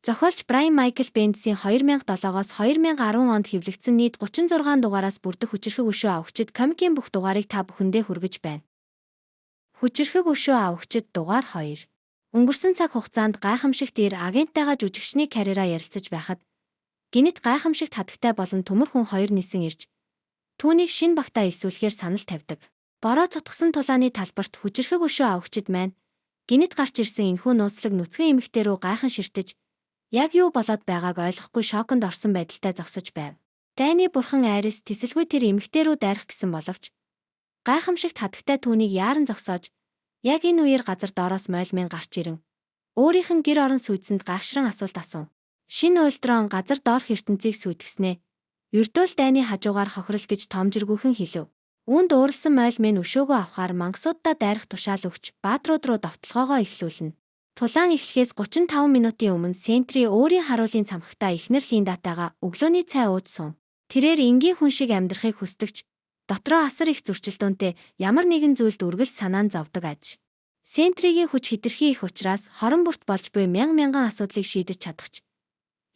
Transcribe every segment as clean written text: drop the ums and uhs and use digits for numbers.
Зохиолч Брайан Майкл Бендисийн 2007-оос 2010 онд хэвлэгдсэн нийт 36 дугаараас бүрдэх хүчирхэг өшөө авахчид комикийн бүх дугаарыг та бүхэндээ хүргэж байна. Хүчирхэг өшөө авахчид дугаар 2. Өнгөрсөн цаг хугацаанд гайхамшигт ир агенттайгаа жүжигчний карьераа ярилцаж байхад гинэт гайхамшигт хатагтай болон төмөр хүн хоёр нисэн ирж түүнийг шинэ багтаа элсүүлэхээр санал тавьдаг. Бороо цутгсан тулааны талбарт хүчирхэг өшөө авахчид маань гинэт гарч ирсэн энэхүү нууцлаг нүцгэн эмэгтэй рүү гайхан ширтэж яг юу болоод байгааг ойлгохгүй шоконд орсон байдалтай зогсож байв. Дайны бурхан Айрис тэсэлгүй тэр эмэгтэй рүү дайрах гэсэн боловч гайхамшигт хатагтай түүнийг яаран зогсоож яг энэ үеэр газар доороос мойлмын гарч ирэн өөрийнх нь гэр орон сүйдсэнд гайхшран асуулт асуув. Шинэ Ультрон газар доорх ертөнцийг сүйтгэснээ ердөө л дайны хажуугаар хохирол гэж томжиргүйхэн хэлв. Үүнд ууралсан мойлмын өшөөгөө авахар мангасууддаа дайрах тушаал өгч баатрууд руу довтлогоогоо эхлүүлнэ. Тулаан эхлэхээс 35 минутын өмнө Сентри өөрийн харуулын цамхагтаа эхнэр Линдатайгаа өглөөний цай ууж суув. Тэрээр энгийн хүн шиг амьдрахыг хүсдэгч дотроо асар их зөрчилдөөнтэй ямар нэгэн зүйлд үргэлж санаа нь зовдөг аж. Сентригийн хүч хэтэрхий их учраас хорон бүрт болж буй мянган мянган асуудлыг шийдэж чадахч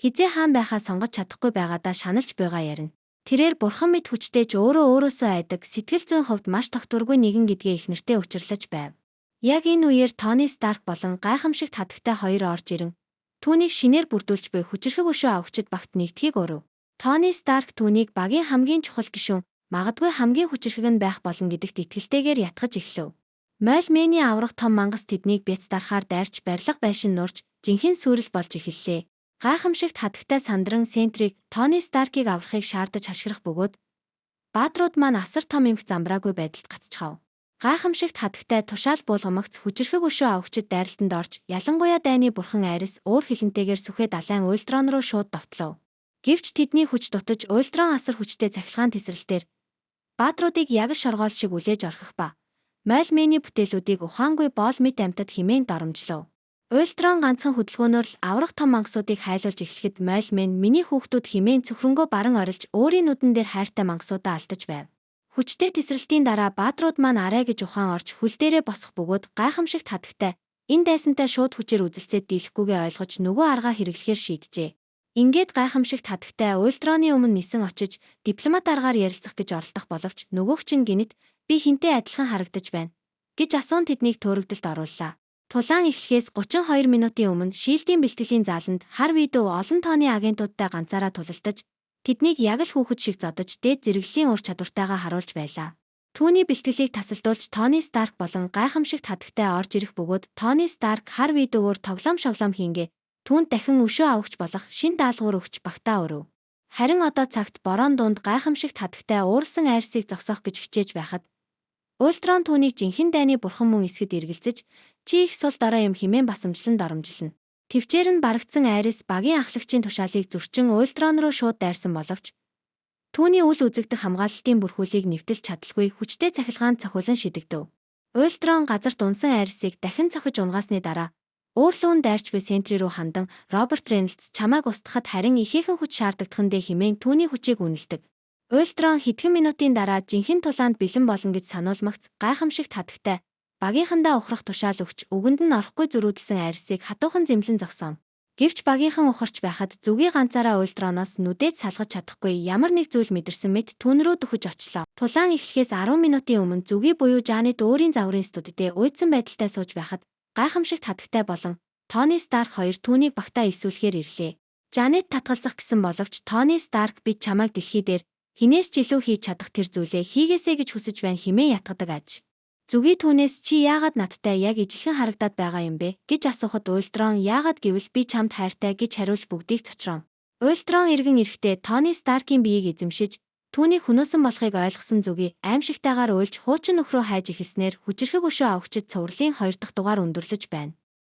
хэзээ хаан байхаа сонгож чадахгүй байгаадаа шаналж буйгаа ярина. Тэрээр бурхан мэд хүчтэй ч өөрөө өөрөөсөө айдаг сэтгэл зүйн хувьд маш тогтворгүй нэгэн гэдгээ эхнэртээ учирлаж байв. Яг энэ үеэр Тони Старк болон гайхамшигт хатагтай хоёр орж ирэн түүнийг шинээр бүрдүүлж буй хүчирхэг өшөө авахчид багт нэгдэхийг өрөв. Тони Старк түүнийг багийн хамгийн чухал гишүүн, магадгүй хамгийн хүчирхэг нь байх болно гэдэгт итгэлтэйгээр ятгах эхлэв. Мойл Мэний аврах том мангас тэднийг бяц дарахаар дайрч барилга байшин нурж жинхэнэ сүрэл болж эхэллээ. Гайхамшигт хатагтай сандран Сентриг Тони Старкийг аврахыг шаардаж хашгирах бөгөөд баатрууд маань асар том эмх замбраагүй байдалд гацчихав. Гайхамшигт хатагтай тушаал буулгамагц хүчирхэг өшөө авахчид дайралтанд орж ялангуяа дайны бурхан Айрис уур хилэнтэйгээр сүхээ далайн Ультрон руу шууд довтлов. Гэвч тэдний хүч дутаж Ультрон асар хүчтэй цахилгаан тесрэлтээр баатруудыг яг л шоргоол шиг үлээж орхих ба Мойл Мэний бүтээлүүдийг ухаангүй боол мэт амьтад хэмээн доромжлов. Ультрон ганцхан хөдөлгөөнөөр л аврах том мангасуудыг хайлуулж эхлэхэд Мойл Мэн миний хүүхдүүд хэмээн цөхрөнгөө баран орилж өөрийн нүдэн дээр хайртай мангасуудаа алдаж байв. Хүчтэй тесрэлтийн дараа баатрууд маань арай гэж ухаан орж хөл дээрээ босох бөгөөд гайхамшигт хатагтай энэ дайсантай шууд хүчээр үзэлцээд дийлэхгүйгээ ойлгож нөгөө аргаа хэрэглэхээр шийджээ. Ингээд гайхамшигт хатагтай Ультроны өмнө нисэн очиж дипломат аргаар ярилцах гэж оролдох боловч нөгөөх чинь гинэт би хинтээ адилхан харагдаж байна гэж асуун тэднийг төөрөгдөлд орууллаа. Тулаан эхлэхээс 32 минутын өмнө Шилдийн бэлтгэлийн зааланд хар видео олон тооны агентуудтай ганцаараа тулалдаж тэднийг яг л хүүхэд шиг зодож дээд зэрэглэлийн ур чадвартайгаа харуулж байлаа. Түүний бэлтгэлийг тасалдуулж Тони Старк болон гайхамшигт хатагтай орж ирэх бөгөөд Тони Старк хар видеогоор тоглоом шоглоом хийнгээ түүнд дахин өшөө авахч болох шин даалгавар өгч багтаа өрөв. Харин одоо цагт борон дунд гайхамшигт хатагтай ууралсан айрсыг зогсоох гэж хичээж байхад Ультрон түүнийг жинхэнэ дайны бурхан мөн эсгэд эргэлзэж чи их сул дорой юм хэмээн басамжлан доромжилно. Тэвчээр нь барагдсан Айрис багийн ахлагчийн тушаалыг зөрчин Ультрон руу шууд дайрсан боловч түүний үл үзэгдэх хамгаалалтын бүрхүүлийг нэвтэлж чадалгүй хүчтэй цахилгаанд цохиулан шидэгдэв. Ультрон газарт унсан Айрисыг дахин цохиж унгаасны дараа уурлуун дайрч буй Сентри рүү хандан Роберт Рейнольдс чамайг устгахад харин ихээхэн хүч шаардагдах нь дээ хэмээн түүний хүчийг үнэлдэг. Ультрон хэдхэн минутын дараа жинхэнэ тулаанд бэлэн болно гэж сануулмагц гайхамшигт хатагтай багийнхандаа ухрах тушаал өгч үгэнд нь орохгүй зөрүүдлсэн Айрсыг хатуухан зэмлэн зогсоов. Гэвч багийнхан ухарч байхад зүгийн ганцаараа Ультроноос нүдээд салгаж чадахгүй ямар нэг зүйл мэдэрсэн мэт түүн рүү дөхөж очлоо. Тулаан эхлэхээс 10 минутын өмнө зүгийн буюу Жанет өөрийн загварын студидээ уйдсан байдалтай сууж байхад гайхамшигт хатагтай болон Тони Старк хоёр түүнийг багтаа элсүүлэхээр ирлээ. Жанет татгалзах гэсэн боловч Тони Старк би чамайг дэлхий дээр хинээс ч илүү хийж чадах тэр зүйлээ хийгээсэй гэж хүсэж байна хэмээн ятгадаг аж. Зүгий түүнээс чи яагаад надтай яг ижилхэн харагдаад байгаа юм бэ гэж асуухад Ультрон яагаад гэвэл би чамд хайртай гэж хариулж бүгдийг цочрон. Ультрон эргэн ирэхдээ Тони Старкийн биеийг эзэмшиж түүнийг хөнөөсөн болохыг ойлгосон зүгий аимшигтайгаар уйлж хуучин нөхрөө хайж эхэлснээр хүчирхэг өшөө авахчид цувралын 2 дахь дугаар өндөрлөж байна.